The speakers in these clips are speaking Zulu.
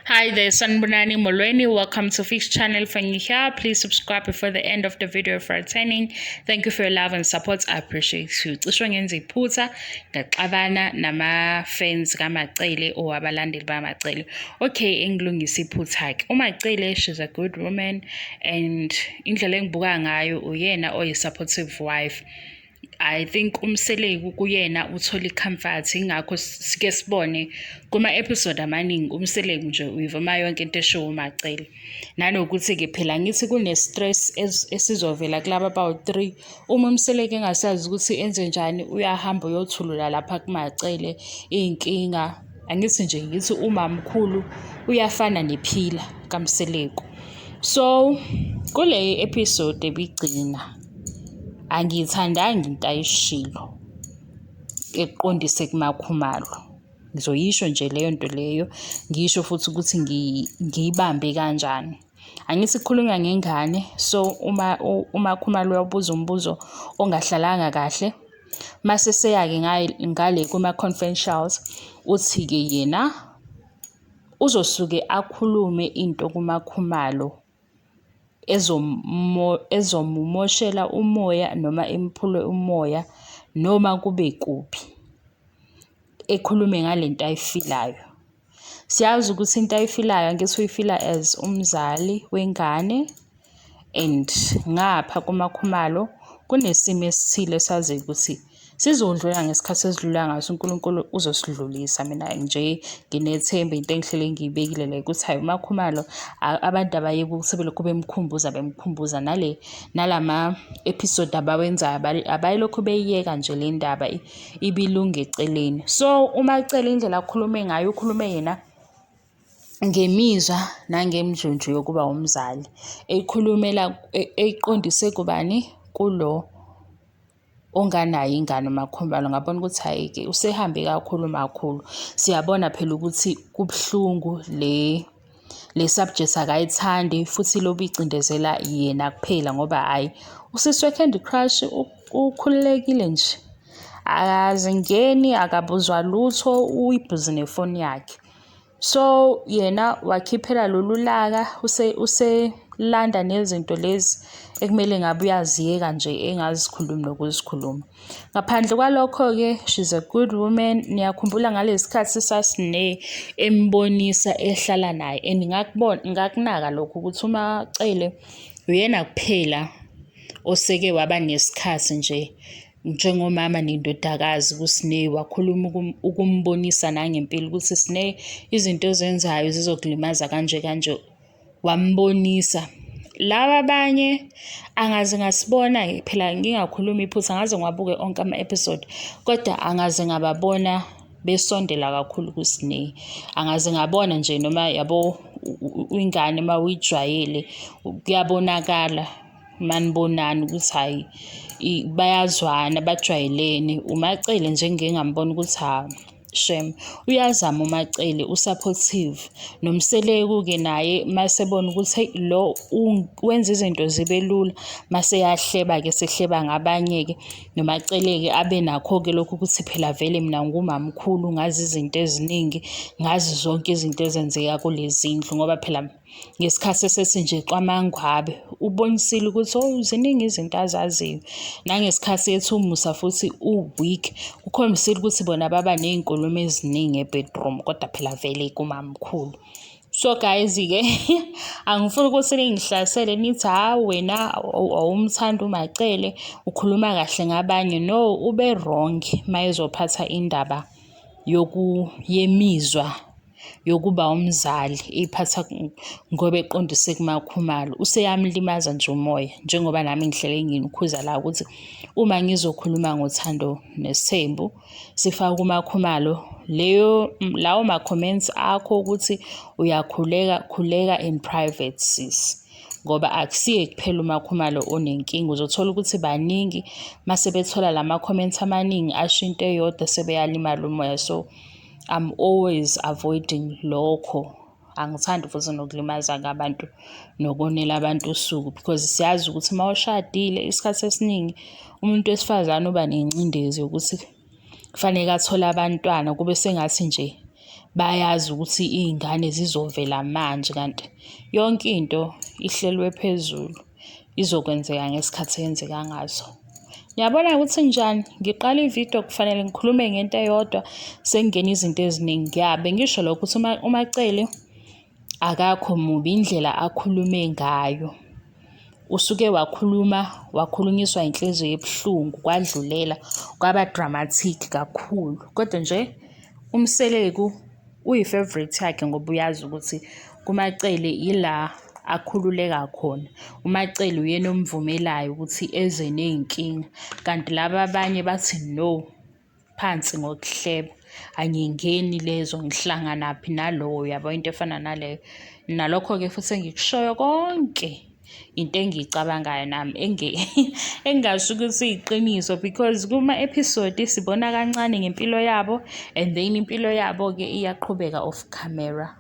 Hi there, Sanibonani Molweni. Welcome to Fish Channel When you're here, please subscribe before the end of the video for attending. Thank you for your love and support. I appreciate you. Cishe ngenza iphutha ngaxabana nama-fans kaMacele or abalandeli bakaMacele. Okay, engilungisa iphutha-ke. UMacele, she's a good woman and indlela engibuka ngayo uyena oyi-supportive wife. I think uMseleku kuyena uthola i-comfort, ingakho sike sibone kuma-episode amaningi uMseleku nje uyivuma yonke into eshiwo uMacele. Nanokuthi-ke phela ngithi kune-stress esizovela kulaba abawu-three. Uma uMseleku engasazi ukuthi enze njani, uyahamba uyothulula lapha kuMacele iy'nkinga. Angithi nje ngithi umamkhulu uyafana nephila kaMseleku. So kule episode ebigcina angiyithandanga into ayishilo eqondise kuMakhumalo. Ngizoyisho nje leyo nto leyo, ngisho futhi ukuthi ngiyibambe kanjani. Angithi kukhulunywa ngengane, so uma uMakhumalo uyabuza umbuzo ongahlalanga kahle, mase seya-ke ngale kuma-confidentials, uthi-ke yena uzosuke akhulume into kuMakhumalo ezomumoshela umoya noma imphule umoya noma kube kuphi, ekhulume ngale nto ayifilayo. Siyazi ukuthi into ayifilayo angithi uyifila as umzali wengane and ngapha kuMakhumalo kunesimo esithile esaziyo ukuthi sizodlula ngesikhathi esidlula ngaso, uNkulunkulu uzosidlulisa. Mina nje nginethemba, into engihlele ngiyibekile le ukuthi hhayi uMakhumalo abantu abayeke ukuthi belokhu bemkhumbuza bemkhumbuza nale nalama episode abawenzayo, abayilokhu beyiyeka nje le ndaba ibilunga eceleni. So uMacele indlela akhulume ngayo, ukhulume yena ngemizwa nangemjunju yokuba umzali, eyikhulumela eyiqondise kubani? Kulo onganayo ingane uMakhumalo. Ngabona ukuthi hhayi-ke usehambe kakhulu umakhulu. Siyabona phela ukuthi kubuhlungu le subject akayithandi futhi lobu icindezela yena kuphela ngoba hhayi usisi we-Candy Crush ukhululekile nje, akazingeni, akabuzwa lutho, uyibhizi nefoni yakhe. So yena wakhiphela lolu laka, uselanda nezinto lezi ekumele ngabe uyaziyeka nje engazikhulumi nokuzikhuluma. Ngaphandle kwalokho-ke, she's a good woman. Niyakhumbula ngalesi sikhathi sasine embonisa ehlala naye and ngakubona, ngakunaka lokho ukuthi uMacele uyena kuphela oseke waba nesikhathi nje njengomama nendodakazi kuSne, wakhuluma ukumbonisa nangempela ukuthi Sne, izinto ozenzayo zizokulimaza kanje kanje, wambonisa. Laba abanye angaze ngasibona phela, ngingakhuluma iphutha, ngaze ngiwabuke onke ama-episode, kodwa angaze ngababona besondela kakhulu kuSne. Angaze ngabona nje noma yabo ingane uma uyijwayele kuyabonakala manibonana ukuthi hhayi bayazwana, bajwayelene. UMacele nje ngike ngambona ukuthi ha shem uyazama uMacele, u-supportive. NoMseleku-ke naye masebona ukuthi hey lo wenza izinto zibe lula, mase eyahleba-ke sehleba ngabanye-ke, noMacele-ke abe nakho-ke lokhu ukuthi phela vele mina ngumamkhulu, ngazi izinto eziningi, ngazi zonke izinto ezenzeka kulezi ndlu ngoba phela ngesikhathi esethi nje cwamangwabe ubonisile ukuthi oh ziningi izinto azaziyo. Nangesikhathi ethi uMusa futhi u-weak, kukhombisile ukuthi bona baba ney'nkulumo eziningi e-bedroom, kodwa phela vele kumamkhulu. So guys-ke angifuni ukuthi ningihlasele nithi hawu wena awumthandi uMacele, ukhuluma kahle ngabanye. No, ube wrong mayezophatha indaba yemizwa yokuba umzali eyiphatha ngoba eqondise kuMakhumalo, useyamlimaza nje umoya. Njengoba nami ngihlele nginikhuza la ukuthi uma ngizokhuluma ngothando nesithembu sifake uMakhumalo, leyo lawo ma-comments akho ukuthi uyakhuleka, khuleka in private sis, ngoba akusiye kuphela uMakhumalo onenkinga. Uzothola ukuthi baningi mase bethola lama comments amaningi asho into eyodwa sebeyalimala umoya. So I'm always avoiding lokho. Angithandi futhi nokulimaza-ke abantu nokonela abantu usuku because siyazi ukuthi uma ushadile isikhathi esiningi umuntu wesifazane uba nengcindezi yokuthi kufaneke athole abantwana, kube sengathi nje Bayazi ukuthi iy'ngane zizovela manje kanti yonke into ihlelwe phezulu, izokwenzeka ngesikhathi eyenzeka ngaso. Niyabona ukuthi njani? Ngiqala ividiyo kufanele ngikhulume ngento eyodwa, sekungena izinto eziningi. Ya, bengisho lokho ukuthi uMaCele akakho mubi indlela akhulume ngayo. Usuke wakhuluma, wakhulunyiswa inhliziyo ebuhlungu kwadlulela, kwaba dramatic kakhulu. Kodwa nje uMseleku uyi-favourite yakhe ngoba uyazi ukuthi kuMaCele ila akhululeka khona. UMaCele uyena omvumelayo ukuthi eze ney'nkinga, kanti laba abanye bathi no. Phansi ngokuhleba, angingeni lezo ngihlanganaphi nalowo, uyabo into efana naleyo. Nalokho-ke futhi engikushoyo konke into engiyicabangayo nami engingasho ukuthi iyiqiniso because kuma-episode sibona kancane ngempilo yabo and then impilo yabo-ke iyaqhubeka off camera.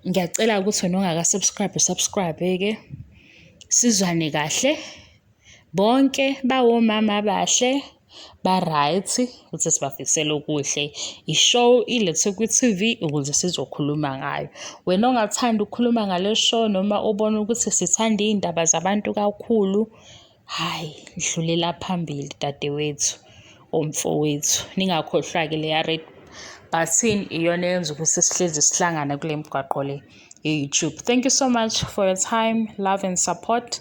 Ngiyacela ukuthi wena ongaka-subscribe usubscribe-ke sizwane kahle. Bonke bawomama abahle ba-right ukuthi sibafisela okuhle. I-show ilethwe kwi-T_V ukuze sizokhuluma ngayo. Wena ongathandi ukukhuluma ngale show noma ubona ukuthi sithanda iy'ndaba zabantu kakhulu, hhayi dlulela phambili dadewethu or mfowethu. Ningakhohlwa-ke leya red button iyona eyenza ukuthi sihlezi sihlangana kule migwaqo le ye-YouTube. Thank you so much for your time, love and support.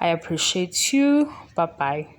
I appreciate you. Bye bye.